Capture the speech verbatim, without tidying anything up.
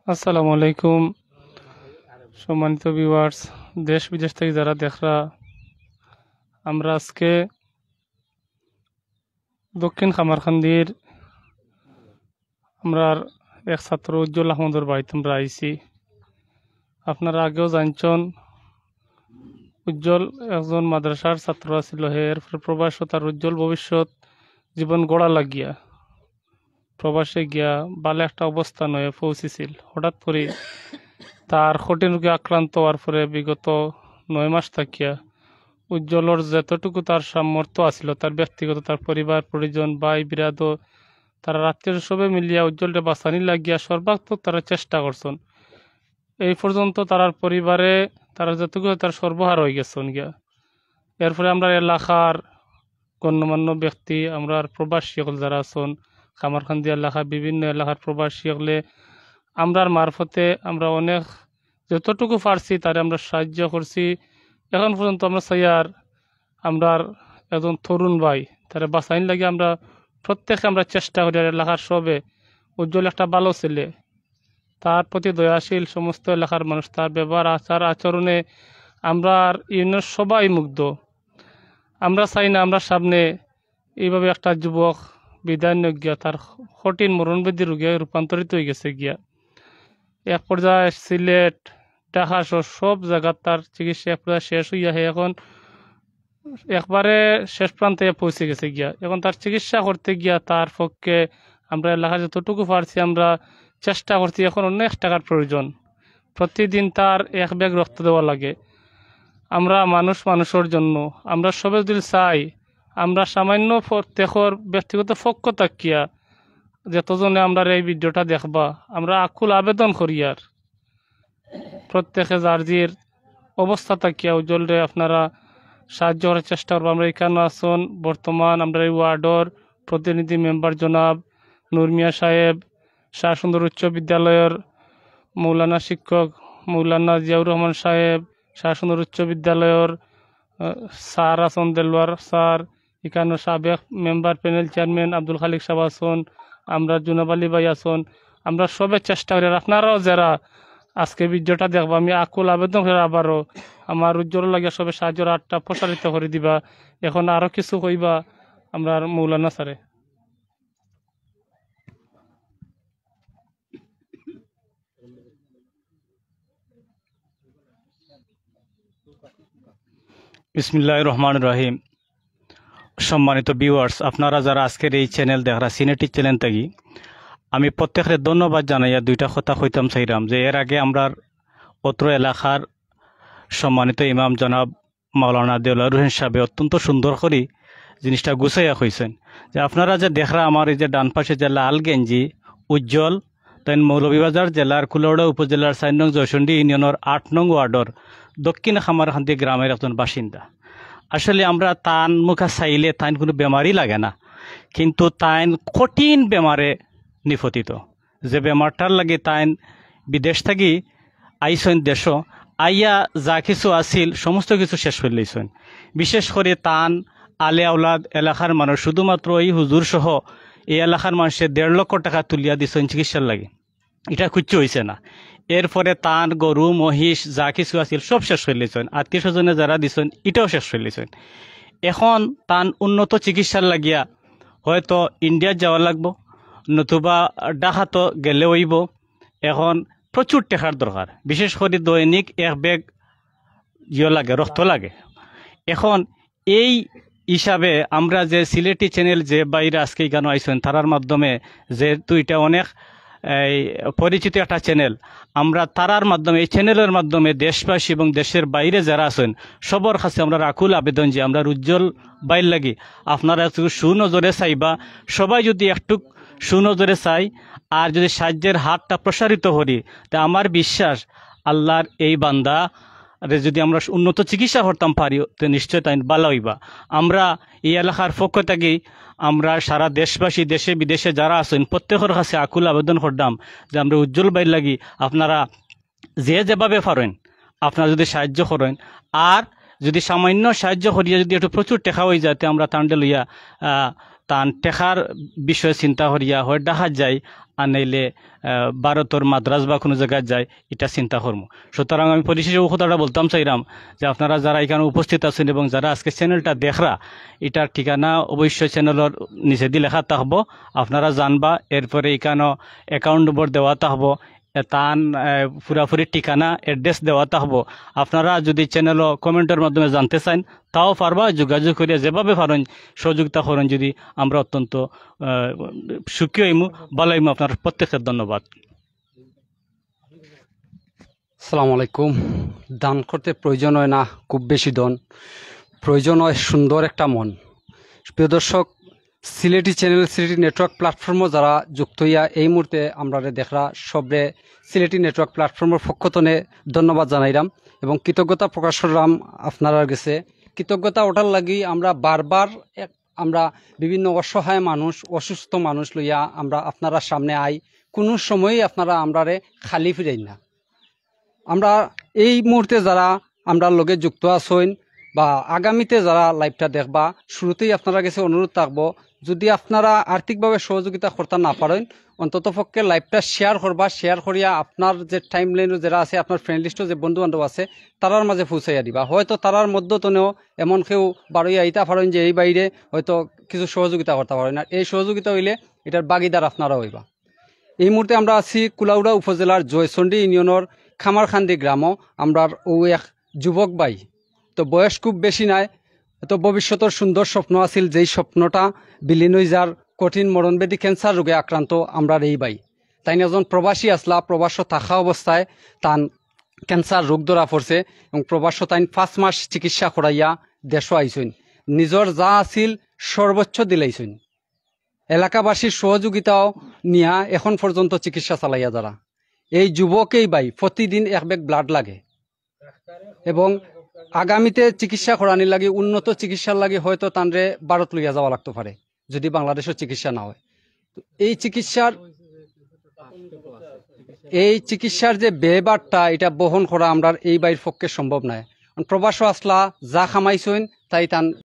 আসসালামু আলাইকুম। সম্মানিত ভিউয়ার্স, দেশ বিদেশ থাকি যারা দেখরা, আমরা আজকে দক্ষিণ কামারকান্দির আমরার এক ছাত্র উজ্জ্বল আহমদর বাড়িত আমরা আইছি। আপনারা আগেও জানছন, উজ্জ্বল একজন মাদ্রাসার ছাত্র আছিল, হে এরপরে প্রবাসও তার উজ্জ্বল ভবিষ্যৎ জীবন গড়া লাগিয়া প্রবাসে গিয়া ভালা একটা অবস্থা নয় পৌঁছিছিল। হঠাৎ করে তার কঠিন রোগে আক্রান্ত হওয়ার পরে বিগত নয় মাস থাকিয়া উজ্জ্বলর যতটুকু তার সামর্থ্য আছিল, তার ব্যক্তিগত, তার পরিবার পরিজন, ভাই বিরাদর, তারা আত্মীয় সবে মিলিয়া উজ্জ্বলরে বাঁচানি লাগিয়া সর্বাত্মক তারা চেষ্টা করছন। এই পর্যন্ত তারার পরিবারে তারা যতটুকু তার সর্বহারা হয়ে গেছন গিয়া। এরপরে আমরার এলাকার গণ্যমান্য ব্যক্তি, আমরার প্রবাসী সকল যারা আছন, কামারকান্দি এলাকা, বিভিন্ন এলাকার প্রবাসী সকলে আমরার মারফতে আমরা অনেক যতটুকু পারছি তারে আমরা সাহায্য করছি। এখন পর্যন্ত আমরা চাইয়ার আমরার একজন তরুণ ভাই, তারে বাঁচাইন লাগি আমরা প্রত্যেকে আমরা চেষ্টা করি। আর এলাকার সবে, উজ্জ্বল একটা ভালো ছেলে, তার প্রতি দয়াশীল সমস্ত এলাকার মানুষ, তার ব্যবহার, আচার, আচরণে আমরার ইউনিয়নের সবাই মুগ্ধ। আমরা চাই না আমরার সামনে এইভাবে একটা যুবক বিদায় নিয়া গিয়া তার কঠিন মরণব্যাধি রোগে রূপান্তরিত হয়ে গেছে গিয়া। এক পর্যায়ে সিলেট, ঢাকা সহ সব জায়গাত তার চিকিৎসা এক পর্যায়ে শেষ হইয়া হে এখন একবারে শেষ প্রান্তে পৌঁছে গেছে গিয়া। এখন তার চিকিৎসা করতে গিয়া তার পক্ষে আমরা এলাকা যতটুকু পারছি আমরা চেষ্টা করছি। এখন অনেক টাকার প্রয়োজন, প্রতিদিন তার এক ব্যাগ রক্ত দেওয়া লাগে। আমরা মানুষ মানুষের জন্য, আমরা সবে যদি চাই, আমরা সামান্য প্রত্যেকের ব্যক্তিগত পক্ষ থাকিয়া যতজনে আমরার এই ভিডিওটা দেখবা, আমরা আকুল আবেদন করি আর প্রত্যেকে যার যার অবস্থা থাকিয়া উজ্জ্বলরে আপনারা সাহায্য করার চেষ্টা করবা। আমরা এখানে আছন বর্তমান আমরা এই ওয়ার্ডর প্রতিনিধি মেম্বার জনাব নূর মিয়া সাহেব, শাহ সুন্দর উচ্চ বিদ্যালয়ের মৌলানা শিক্ষক মৌলানা জিয়াউর রহমান সাহেব, শাহ সুন্দর উচ্চ বিদ্যালয়ের, আহ, স্যার আছন দেলোয়ার স্যার, এখানে সাবেক মেম্বার প্যানেল চেয়ারম্যান আব্দুল খালিক সাহেব আছন, আমরা জুনাব আলী ভাই আছন, আমরা সবে চেষ্টা করি। আর আপনারাও যারা আজকে ভিডিওটা দেখবা, আমি আকুল আবেদন করি আবারও আমার উজ্জ্বল লাগে সবে সাহায্যর হাতটা প্রসারিত করে দিবা। এখন আরো কিছু কইবা আমরার মৌলানা স্যারে। বিসমিল্লাহির রহমানির রহিম। সম্মানিত ভিউয়ার্স, আপনারা যারা আজকের এই চ্যানেল দেখরা, সিনেটি চ্যানেল থাকি, আমি প্রত্যেকরে ধন্যবাদ জানাইয়া দুইটা কথা কইতাম চাইরাম যে এর আগে আমরার অত্র এলাকার সম্মানিত ইমাম জনাব মাওলানা দেওয়াল রুহেন সাহেবে অত্যন্ত সুন্দর করি জিনিসটা গুছাইয়া কইছেন যে আপনারা যে দেখরা আমার এই যে ডান পাশে যে লাল গেঞ্জি উজ্জ্বল, তাইন মৌলভীবাজার জেলার কুলাউড়া উপজেলার চার নং জয়চণ্ডী ইউনিয়নের আট নং ওয়ার্ডর দক্ষিণ খামারকান্দি গ্রামের একজন বাসিন্দা। আসলে আমরা তান মুখা চাইলে তাইন কোনো বেমারই লাগে না, কিন্তু তাইন কঠিন বেমারে নিপতিত। যে বেমারটার লাগি তাইন বিদেশ থাকি আইছইন দেশো, আইয়া যা কিছু আছিল সমস্ত কিছু শেষ করিলাইছইন। বিশেষ করি তান আলে আওলাদ এলাকার মানুষ শুধুমাত্র এই হুজুর সহ এই এলাকার মানুষে দেড় লক্ষ টাকা তুলিয়া দিছইন চিকিৎসার লাগি। ইটা কিচ্ছু হইছে না। এরপরে তান গরু মহিষ যা কিছু আছিল সব শেষ করিলাইছইন, আত্মীয় স্বজনে যারা দিছইন ইটাও শেষ করিলাইছইন। এখন তান উন্নত চিকিৎসার লাগিয়া হয়তো ইন্ডিয়াত যাওয়া লাগবো, নতুবা ঢাকাত গেলে অইবো। এখন প্রচুর টেকার দরকার, বিশেষ করি দৈনিক এক ব্যাগ ইয়ে লাগে, রক্ত লাগে। এখন এই হিসাবে আমরা যে সিলেটি চ্যানেল যে ভাইরা আজকে এখানো আইছইন, তারার মাধ্যমে যেহেতু ইটা অনেক এই পরিচিত একটা চ্যানেল, আমরা তারার মাধ্যমে, এই চ্যানেলের মাধ্যমে দেশবাসী এবং দেশের বাইরে যারা আছইন সবর কাছে আমরার আকুল আবেদন যে আমরার উজ্জ্বল ভাইর লাগি আপনারা একটু সুনজরে চাইবা, সবাই যদি একটু সুনজরে চাই আর যদি সাহায্যের হাতটা প্রসারিত করি, তে আমার বিশ্বাস আল্লাহর এই বান্দারে যদি আমরা উন্নত চিকিৎসা করতাম পারি, তে নিশ্চয় তাইন ভালা অইবা। আমরা এই এলাকার পক্ষ থাকি আমরা সারা দেশবাসী, দেশে বিদেশে যারা আছইন, প্রত্যেকের কাছে আকুল আবেদন করতাম যে আমরা উজ্জ্বল ভাইর লাগি আপনারা যে যেভাবে পারইন আপনারা যদি সাহায্য করইন, আর যদি সামান্য সাহায্য করিয়া যদি একটু প্রচুর টেকা অই যায়, তে আমরা তানরে লইয়া, আহ, তান টেকার বিষয়ে চিন্তা করিয়া হয় ঢাকাত যাই, আর নাইলে, আহ, ভারতর মাদ্রাজ বা কুনু জাগাত যাই, ইটা চিন্তা করমু। সুতরাং আমি পরিশেষে অউ কথাটা বলতাম চাইরাম যে আপনারা যারা ইখানো উপস্থিত আছইন এবং যারা আজকে channelটা দেখরা, ইটার ঠিকানা অবশ্যই channelর নিচেদি লেখা থাকবো, আপনারা জানবা। এরপরে ইখানো account number দেওয়া থাকবো, এ, তান, এ, পুরাপুরি ঠিকানা, address দেওয়া থাকবো। আপনারা যুদি channelও commentর মাধ্যমে জানতে চাইন, তাও পারবা, যোগাযোগ করিয়া যেভাবে পারইন সহযোগিতা করইন, যুদি আমরা অত্যন্ত, এ, সুখী অইমু, ভালা অইমু। আপনারা প্রত্যেককে ধন্যবাদ। আসসালামু আলাইকুম। দান করতে প্রয়োজন হয় না খুব বেশি ধন, প্রয়োজন হয় সুন্দর একটা মন। প্রিয় দর্শক, সিলেটি channel, সিলেটি network platformও যারা যুক্ত অইয়া এই মুহূর্তে আমরারে দেখরা, সবরে সিলেটি network platformর পক্ষ তনে ধন্যবাদ জানাইরাম এবং কৃতজ্ঞতা প্রকাশ কররাম আপনারার গেছে। কৃতজ্ঞতা অটার লাগি আমরা বারবার এক-, আমরা বিভিন্ন অসহায় মানুষ, অসুস্থ মানুষ লইয়া আমরা আপনারার সামনে আই, কুনু সময়ই আপনারা আমরারে খালি ফিরাইন না। আমরা এই মুহূর্তে যারা আমরার লগে যুক্ত আছইন বা আগামীতে যারা liveটা দেখবা, শুরুতেই আপনারার গেছে অনুরোধ থাকবো, যুদি আপনারা আর্থিকভাবে সহযোগিতা করতা না পারইন, অন্তত পক্ষে liveটা share করবা, share করিয়া আপনার যে timelineও যারা আছে, আপনার friend listও যে বন্ধু বান্ধব আছে, তারার মাঝে পৌঁছাইয়া দিবা। হয়তো তারার মধ্য তনেও এমন কেউ বারইয়া আইতা পারইন যে এই ভাইরে হয়তো কিছু সহযোগিতা করতা পারইন, আর এই সহযোগিতা অইলে ইটার ভাগিদার আপনারা অইবা। এই মুহূর্তে আমরা আছি কুলাউড়া উপজেলার জয়চণ্ডী ইউনিয়নর খামারকান্দি গ্রামো। আমরার অউ এক যুবক ভাই, তো বয়স খুব বেশি নাই, তো ভবিষ্যতর সুন্দর স্বপ্ন আছিল, যেই স্বপ্নটা বিলীন অইযার কঠিন মরণব্যাধি cancer রোগে আক্রান্ত আমরার এই ভাই। তাইন একজন প্রবাসী আছলা, প্রবাসো থাকা অবস্থায় তান cancer রোগ ধরা পড়ছে এবং প্রবাসো তাইন পাঁচ মাস চিকিৎসা করাইয়া দেশো আইছইন। নিজর যা আছিল সর্বোচ্চ দিলাইছইন। এলাকাবাসীর সহযোগিতাও নিয়া এখন পর্যন্ত চিকিৎসা চালাইয়া যারা। এই যুবক এই ভাই প্রতিদিন এক bag blood লাগে এবং আগামীতে চিকিৎসা করানির লাগি, উন্নত চিকিৎসার লাগি হয়তো তানরে ভারত লইয়া যাওয়া লাগতো পারে, যুদি বাংলাদেশো চিকিৎসা না হয়। তো এই চিকিৎসার, এই চিকিৎসার যে ব্যয়ভারটা, ইটা বহন করা আমরার এই ভাইর পক্ষে সম্ভব নায়। কারণ প্রবাসো আছলা, যা কামাইছইন তাই তান